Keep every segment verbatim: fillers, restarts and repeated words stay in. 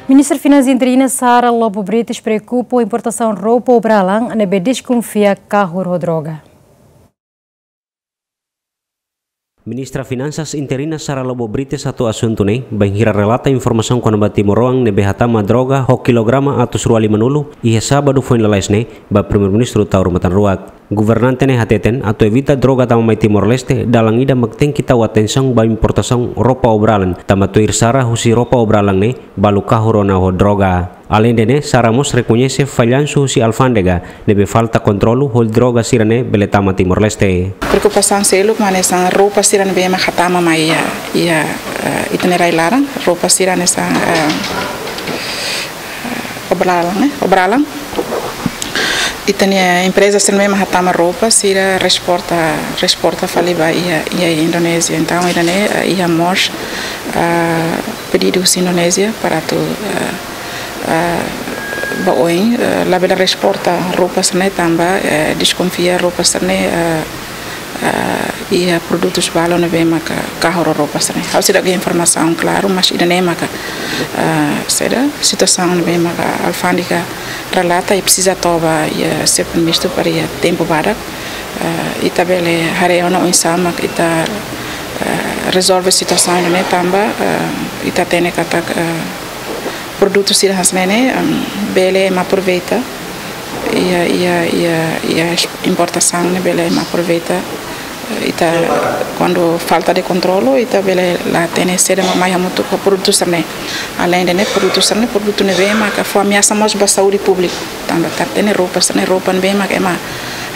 Ministra Finansas interina Sara Lobo Brites preokupa ho importasaun roupa obralan ne'ebé deskonfia kahur ho droga. Ministra Finansas interina Sara Lobo Brites hato'o asuntu ne'e bainhira relata informasaun kona-ba timoroan ne'ebé hatama droga ho kilograma atus rua limanulu iha sábadu foin lalais ne'e ba Primeiru-Ministru Taur Matan Ruak. Governante ne'e hateten atu evita droga tama mai Timor-Leste, dalan ida mak tenke tau atensaun ba importasaun roupa obralan, tanba tuir Sara, husi roupa obralan ne'e balu kahur ona ho droga. Aleinde ne'e, Sara mós rekoñese fallansu husi alfándega ne'ebé falta kontrolu hodi droga sira-ne'e bele tama Timor-Leste. Preokupasaun seluk mak hanesan roupa sira ne'ebé mak hatama mai iha, iha, eh, ita-nia rai-laran, roupa sira hanesan, eh, obralan, eh, obralan. Ita-nia empreza sira ne'ebé mak hatama roupa sira reesporta, reesporta fali ba iha, iha Indonézia. Entaun, ida-ne'e, eh, iha mós, eh, pedidu husi Indonézia para atu, eh, eh, ba oin, eh, labele reesporta roupa sira-ne'e tanba, eh, deskonfia roupa sira-ne'e, eh, eh, iha produtus balu ne'ebé maka kahur ho roupa sira-ne'e. Ha'u seidauk iha informasaun klaru, mas ida-ne'e maka, eh, saida, situasaun ne'ebé maka alfándega relata i presiza toba iha Señór Primeiru-Ministru para iha tempu badak. Eh, ita bele haree ona oinsá mak ita, eh, rezolve situasaun ne'e tanba, eh, ita hatene katak, eh, produtu sira hanesan ne'e, em, bele ema aproveita iha, iha, iha, iha importasaun ne'e bele ema aproveita. Eh, ita kuandu falta de kontrolu, ita bele la hatene saida mak mai hamutuk ho produtu sira-ne'e. Aleinde ne'e, produtu sira-ne'e, produtu ne'ebé maka fó ameasa mós ba saúde públiku. Tanba ita hatene roupa sira-ne'e, roupa ne'ebé maka ema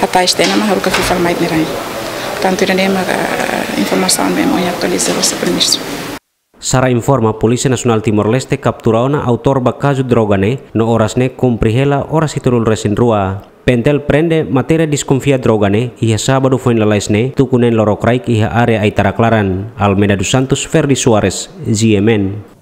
hatais tiha ona mak haruka fila fali mai ita-nia rai. Portantu, ida-ne'e maka, eh, informasaun ne'ebé mak ohin atualiza ba Señór Primeiru-Ministru. Sara informa Polísia Nasionál Timor-Leste kaptura ona autór ba kazu droga ne'e, no oras ne'e kumpre hela oras hitunulu resin rua. PNTL prende matéria deskonfia droga ne'e iha sábadu foin lalais ne'e, tuku neen lorokraik iha área Aitarak Laran. Almeida dos Santos, Ferdi Soares, G M N.